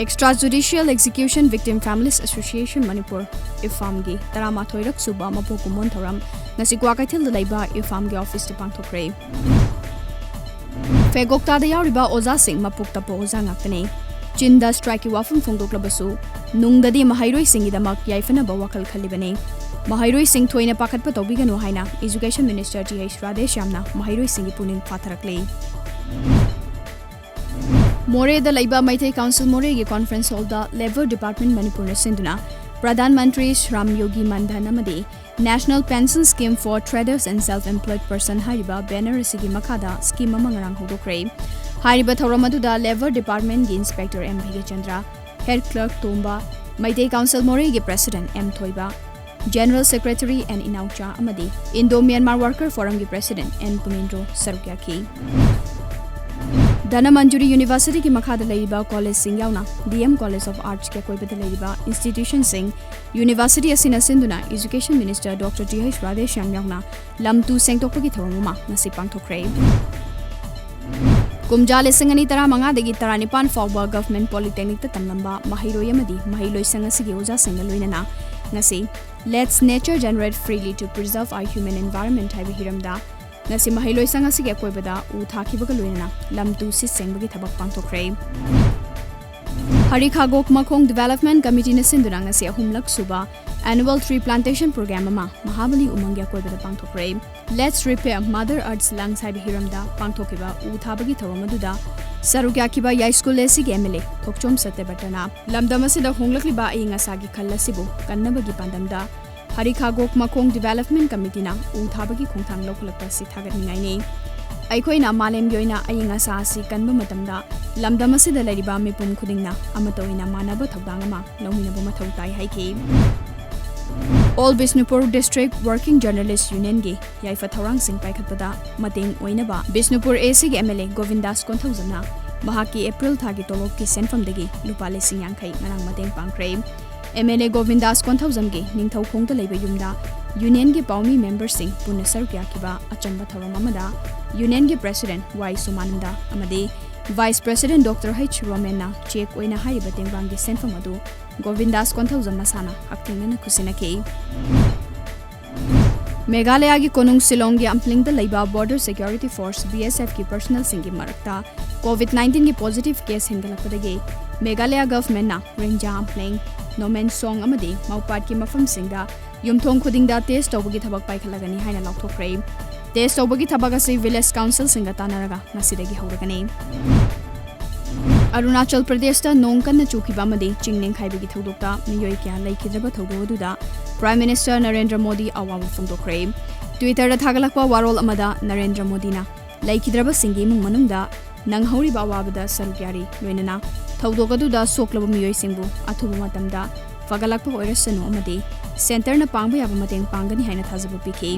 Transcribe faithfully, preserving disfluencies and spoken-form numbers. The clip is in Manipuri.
Extrajudicial Execution Victim Families Association Manipur, IFFAM ꯒꯤ ꯇꯔꯥꯃꯥꯊꯣꯏꯔꯛ ꯁꯨꯕ ꯃꯄꯣꯛ ꯀꯨꯝꯑꯣꯟ ꯊꯧꯔꯝ ꯉꯁꯤ ꯀ꯭ꯋꯥꯀꯩꯊꯦꯜꯗ ꯂꯩꯕ IFFAM ꯒꯤ ꯑꯣꯐꯤꯁꯇ ꯄꯥꯡꯊꯣꯛꯈ꯭ꯔꯦ꯫ ꯐꯦꯒꯣꯛꯇꯥꯗ ꯌꯥꯎꯔꯤꯕ ꯑꯣꯖꯥꯁꯤꯡ ꯃꯄꯣꯛ ꯇꯞꯄ ꯑꯣꯖꯥ ꯉꯥꯛꯇꯅꯤ꯫ ꯆꯤꯟꯗ ꯁ꯭ꯇ꯭ꯔꯥꯏꯛꯀꯤ ꯋꯥꯐꯝ ꯐꯣꯡꯗꯣꯛꯂꯕꯁꯨ ꯅꯨꯡꯗꯗꯤ ꯃꯍꯩꯔꯣꯏꯁꯤꯡꯒꯤꯗꯃꯛ ꯌꯥꯏꯐꯅꯕ ꯋꯥꯈꯜ ꯈꯜꯂꯤꯕꯅꯤ꯫ ꯃꯍꯩꯔꯣꯏꯁꯤꯡ ꯊꯣꯏꯅ ꯄꯥꯈꯠꯄ ꯇꯧꯕꯤꯒꯅꯨ ꯍꯥꯏꯅ Education Minister Th Radheshyamꯅ ꯃꯍꯩꯔꯣꯏꯁꯤꯡꯒꯤ ꯄꯨꯛꯅꯤꯡ ꯐꯥꯊꯔꯛꯂꯤ꯫ ꯃꯣꯔꯦꯗ ꯂꯩꯕ ꯃꯩꯇꯩ ꯀꯥꯎꯟꯁꯤꯜ ꯃꯣꯔꯦꯒꯤ ꯀꯣꯟꯐ꯭ꯔꯦꯟꯁ ꯍꯣꯜꯗ ꯂꯦꯕꯔ ꯗꯤꯄꯥꯔꯠꯃꯦꯟ ꯃꯅꯤꯄꯨꯔꯅ ꯁꯤꯟꯗꯨꯅ ꯄ꯭ꯔꯙꯥꯟ ꯃꯟꯇ꯭ꯔꯤ ꯁ꯭ꯔꯝ ꯌꯣꯒꯤ ꯃꯟꯙꯟ ꯑꯃꯗꯤ National Pension Scheme for Traders and Self-Employed Person ꯍꯥꯏꯔꯤꯕ ꯕꯦꯅꯔ ꯑꯁꯤꯒꯤ ꯃꯈꯥꯗ ꯁ꯭ꯀꯤꯝ ꯑꯃ ꯉꯔꯥꯡ ꯍꯧꯗꯣꯛꯈ꯭ꯔꯦ꯫ ꯍꯥꯏꯔꯤꯕ ꯊꯧꯔꯝ ꯑꯗꯨꯗ ꯂꯦꯕꯔ ꯗꯤꯄꯥꯔꯠꯃꯦꯟꯒꯤ inspector M Bhigechandra, head clerk ꯇꯣꯝꯕ, ꯃꯩꯇꯩ ꯀꯥꯎꯟꯁꯤꯜ ꯃꯣꯔꯦꯒꯤ president M Thoiba, general secretary N Inaocha ꯑꯃꯗꯤ ꯏꯟꯗꯣ ꯃ꯭ꯌꯥꯟꯃꯥꯔ ꯋꯥꯔꯀꯔ ꯐꯣꯔꯝꯒꯤ ꯄ꯭ꯔꯦꯁꯤꯗꯦꯟꯠ ꯑꯦꯟ ꯄꯨꯅꯤꯟꯗ꯭ꯔꯣ ꯁꯔꯨꯛ ꯌꯥꯈꯤ꯫ ꯙꯅꯃꯟꯖꯨꯔꯤ ꯌꯨꯅꯤꯚꯔꯁꯤꯇꯤꯒꯤ ꯃꯈꯥꯗ ꯂꯩꯔꯤꯕ ꯀꯣꯂꯦꯖꯁꯤꯡ ꯌꯥꯎꯅ D M College of Arts ꯀꯤ ꯑꯀꯣꯏꯕꯗ ꯂꯩꯔꯤꯕ ꯏꯟꯁꯇꯤꯇ꯭ꯌꯨꯁꯟꯁꯤꯡ, ꯌꯨꯅꯤꯚꯔꯁꯤꯇꯤ ꯑꯁꯤꯅ ꯁꯤꯟꯗꯨꯅ Education Minister Doctor Th Radheshyam ꯌꯥꯎꯅ ꯂꯝ ꯇꯨ ꯁꯦꯡꯗꯣꯛꯄꯒꯤ ꯊꯧꯔꯝ ꯑꯃ ꯉꯁꯤ ꯄꯥꯡꯊꯣꯛꯈ꯭ꯔꯦ꯫ ꯀꯨꯝꯖꯥ ꯂꯤꯁꯤꯡ ꯑꯅꯤ ꯇꯔꯥꯃꯉꯥꯗꯒꯤ ꯇꯔꯥꯅꯤꯄꯥꯟ ꯐꯥꯎꯕ Government Polytechnicꯇ ꯇꯝꯂꯝꯕ ꯃꯍꯩꯔꯣꯏ ꯑꯃꯗꯤ ꯃꯍꯩꯂꯣꯏꯁꯪ ꯑꯁꯤꯒꯤ ꯑꯣꯖꯥꯁꯤꯡꯒ ꯂꯣꯏꯅꯅ ꯉꯁꯤ Let's Nature Generate Freely to Preserve Our Human Environment ꯍꯥꯏꯕ ꯍꯤꯔꯝꯗ ꯉꯁꯤ ꯃꯍꯩꯂꯣꯏꯁꯪ ꯑꯁꯤꯒꯤ ꯑꯀꯣꯏꯕꯗ ꯎ ꯊꯥꯈꯤꯕꯒ ꯂꯣꯏꯅꯅ ꯂꯝ ꯇꯨ ꯁꯤꯠ ꯁꯦꯡꯕꯒꯤ ꯊꯕꯛ ꯄꯥꯡꯊꯣꯛꯈ꯭ꯔꯦ꯫ ꯍꯔꯤ ꯈꯥꯒꯣꯛ ꯃꯈꯣꯡ Development Committeeꯅ ꯁꯤꯟꯗꯨꯅ ꯉꯁꯤ ꯑꯍꯨꯝꯂꯛ ꯁꯨꯕ Annual Tree Plantation Program ꯑꯃ ꯃꯍꯥꯕꯂꯤ ꯎꯃꯪꯒꯤ ꯑꯀꯣꯏꯕꯗ ꯄꯥꯡꯊꯣꯛꯈ꯭ꯔꯦ꯫ Let's Repair Mother Earth's Lungs ꯍꯥꯏꯕ ꯍꯤꯔꯝꯗ ꯄꯥꯡꯊꯣꯛꯈꯤꯕ ꯎ ꯊꯥꯕꯒꯤ ꯊꯧꯔꯝ ꯑꯗꯨꯗ ꯁꯔꯨꯛ ꯌꯥꯈꯤꯕ ꯌꯥꯏꯁ꯭ꯀꯨꯜ ꯑꯦꯁꯤꯒꯤ M L A ꯊꯣꯛꯆꯣꯝ ꯁꯇ꯭ꯌꯕ꯭ꯔꯇꯅ ꯂꯝꯗꯝ ꯑꯁꯤꯗ ꯍꯣꯡꯂꯛꯂꯤꯕ ꯑꯏꯪ ꯑꯁꯥꯒꯤ ꯈꯜ ꯑꯁꯤꯕꯨ ꯀꯟꯅꯕꯒꯤ ꯄꯥꯟꯗꯝꯗ ꯍꯔꯤ ꯈꯥꯒꯣꯛ ꯃꯈꯣꯡ Development Committeeꯅ ꯎ ꯊꯥꯕꯒꯤ ꯈꯣꯡꯊꯥꯡ ꯂꯧꯈꯠꯂꯛꯄ ꯑꯁꯤ ꯊꯥꯒꯠꯅꯤꯡꯉꯥꯏꯅꯤ꯫ ꯑꯩꯈꯣꯏꯅ ꯃꯥꯂꯦꯝꯒꯤ ꯑꯣꯏꯅ ꯑꯏꯪ ꯑꯁꯥ ꯑꯁꯤ ꯀꯟꯕ ꯃꯇꯝꯗ ꯂꯝꯗꯝ ꯑꯁꯤꯗ ꯂꯩꯔꯤꯕ ꯃꯤꯄꯨꯝ ꯈꯨꯗꯤꯡꯅ ꯑꯃꯠꯇ ꯑꯣꯏꯅ ꯃꯥꯟꯅꯕ ꯊꯧꯗꯥꯡ ꯑꯃ ꯂꯧꯃꯤꯟꯅꯕ ꯃꯊꯧ ꯇꯥꯏ ꯍꯥꯏꯈꯤ꯫ All Bishnupur District Working Journalist Unionꯒꯤ ꯌꯥꯏꯐ ꯊꯧꯔꯥꯡꯁꯤꯡ ꯄꯥꯏꯈꯠꯄꯗ ꯃꯇꯦꯡ ꯑꯣꯏꯅꯕ ꯕꯤꯁꯅꯨꯄꯨꯔ ACꯒꯤ M L A ꯒꯣꯕꯤꯟꯗꯥꯁ ꯀꯣꯟꯊꯧꯖꯝꯅ ꯃꯍꯥꯛꯀꯤ ꯑꯦꯄ꯭ꯔꯤꯜ ꯊꯥꯒꯤ ꯇꯣꯂꯣꯞꯀꯤ ꯁꯦꯟꯐꯝꯗꯒꯤ ꯂꯨꯄꯥ ꯂꯤꯁꯤꯡ ꯌꯥꯡꯈꯩ ꯉꯔꯥꯡ ꯃꯇꯦꯡ ꯄꯥꯡꯈ꯭ꯔꯦ꯫ M L A ꯒꯣꯕꯤꯟꯗꯥꯁ ꯀꯣꯟꯊꯧꯖꯝꯒꯤ ꯅꯤꯡꯊꯧꯈꯣꯡꯗ ꯂꯩꯕ ꯌꯨꯝꯗ ꯌꯨꯅꯤꯌꯟꯒꯤ ꯄꯥꯎꯃꯤ ꯃꯦꯝꯕꯔꯁꯤꯡ ꯄꯨꯟꯅ ꯁꯔꯨꯛ ꯌꯥꯈꯤꯕ ꯑꯆꯝꯕ ꯊꯧꯔꯝ ꯑꯃꯗ ꯌꯨꯅꯤꯌꯟꯒꯤ ꯄ꯭ꯔꯦꯁꯤꯗꯦꯟꯠ ꯋꯥꯏ ꯁꯣꯃꯥꯅꯟꯗ ꯑꯃꯗꯤ Vice President Doctor H Romenꯅ cheque ꯑꯣꯏꯅ ꯍꯥꯏꯔꯤꯕ ꯇꯦꯡꯕꯥꯡꯒꯤ ꯁꯦꯟꯐꯝ ꯑꯗꯨ ꯒꯣꯕꯤꯟꯗꯥꯁ ꯀꯣꯟꯊꯧꯖꯝ ꯃꯁꯥꯅ ꯍꯛꯊꯦꯡꯅꯅ ꯈꯨꯠꯁꯤꯟꯅꯈꯤ꯫ ꯃꯦꯘꯥꯂꯌꯥꯒꯤ ꯀꯣꯅꯨꯡ ꯁꯤꯂꯣꯡꯒꯤ ꯑꯝꯐ꯭ꯂꯤꯡꯗ ꯂꯩꯕ Border Security Force, B S F ꯀꯤ personnel ꯁꯤꯡꯒꯤ ꯃꯔꯛꯇ COVID nineteen ꯒꯤ positive case ꯍꯦꯟꯒꯠꯂꯛꯄꯗꯒꯤ ꯃꯦꯘꯥꯂꯌꯥ government ꯅ ꯔꯤꯡꯖꯥ ꯑꯝꯐ꯭ꯂꯤꯡ, ꯅꯣꯃꯦꯟꯁꯣꯡ ꯑꯃꯗꯤ ꯃꯧꯄꯥꯠꯀꯤ ꯃꯐꯝꯁꯤꯡꯗ ꯌꯨꯝꯊꯣꯡ ꯈꯨꯗꯤꯡꯗ test ꯇꯧꯕꯒꯤ ꯊꯕꯛ ꯄꯥꯏꯈꯠꯂꯒꯅꯤ ꯍꯥꯏꯅ ꯂꯥꯎꯊꯣꯛꯈ꯭ꯔꯦ꯫ Test ꯇꯧꯕꯒꯤ ꯊꯕꯛ ꯑꯁꯤ village council ꯁꯤꯡꯒ ꯇꯥꯟꯅꯔꯒ ꯉꯁꯤꯗꯒꯤ ꯍꯧꯔꯒꯅꯤ꯫ ꯑꯔꯨꯅꯥꯆꯜ ꯄ꯭ꯔꯗꯦꯁꯇ ꯅꯣꯡ ꯀꯟꯅ ꯆꯨꯈꯤꯕ ꯑꯃꯗꯤ ꯆꯤꯡ ꯅꯤꯡꯈꯥꯏꯕꯒꯤ ꯊꯧꯗꯣꯛꯇ ꯃꯤꯑꯣꯏ ꯀꯌꯥ ꯂꯩꯈꯤꯗ꯭ꯔꯕ ꯊꯧꯗꯣꯛ ꯑꯗꯨꯗ Prime Minister ꯅꯔꯦꯟꯗ꯭ꯔ ꯃꯣꯗꯤ ꯑꯋꯥꯕ ꯐꯣꯡꯗꯣꯛꯈ꯭ꯔꯦ꯫ Twitter ꯗ ꯊꯥꯒꯠꯂꯛꯄ ꯋꯥꯔꯣꯜ ꯑꯃꯗ ꯅꯔꯦꯟꯗ꯭ꯔ ꯃꯣꯗꯤꯅ ꯂꯩꯈꯤꯗ꯭ꯔꯕꯁꯤꯡꯒꯤ ꯏꯃꯨꯡ ꯃꯅꯨꯡꯗ ꯅꯪꯍꯧꯔꯤꯕ ꯑꯋꯥꯕꯗ ꯁꯔꯨꯛ ꯌꯥꯔꯤ, ꯂꯣꯏꯅꯅ ꯊꯧꯗꯣꯛ ꯑꯗꯨꯗ ꯁꯣꯛꯂꯕ ꯃꯤꯑꯣꯏꯁꯤꯡꯕꯨ ꯑꯊꯨꯕ ꯃꯇꯝꯗ ꯐꯒꯠꯂꯛꯄ ꯑꯣꯏꯔꯁꯅꯨ ꯑꯃꯗꯤ centre ꯅ ꯄꯥꯡꯕ ꯌꯥꯕ ꯃꯇꯦꯡ ꯄꯥꯡꯒꯅꯤ ꯍꯥꯏꯅ ꯊꯥꯖꯕ ꯄꯤꯈꯤ꯫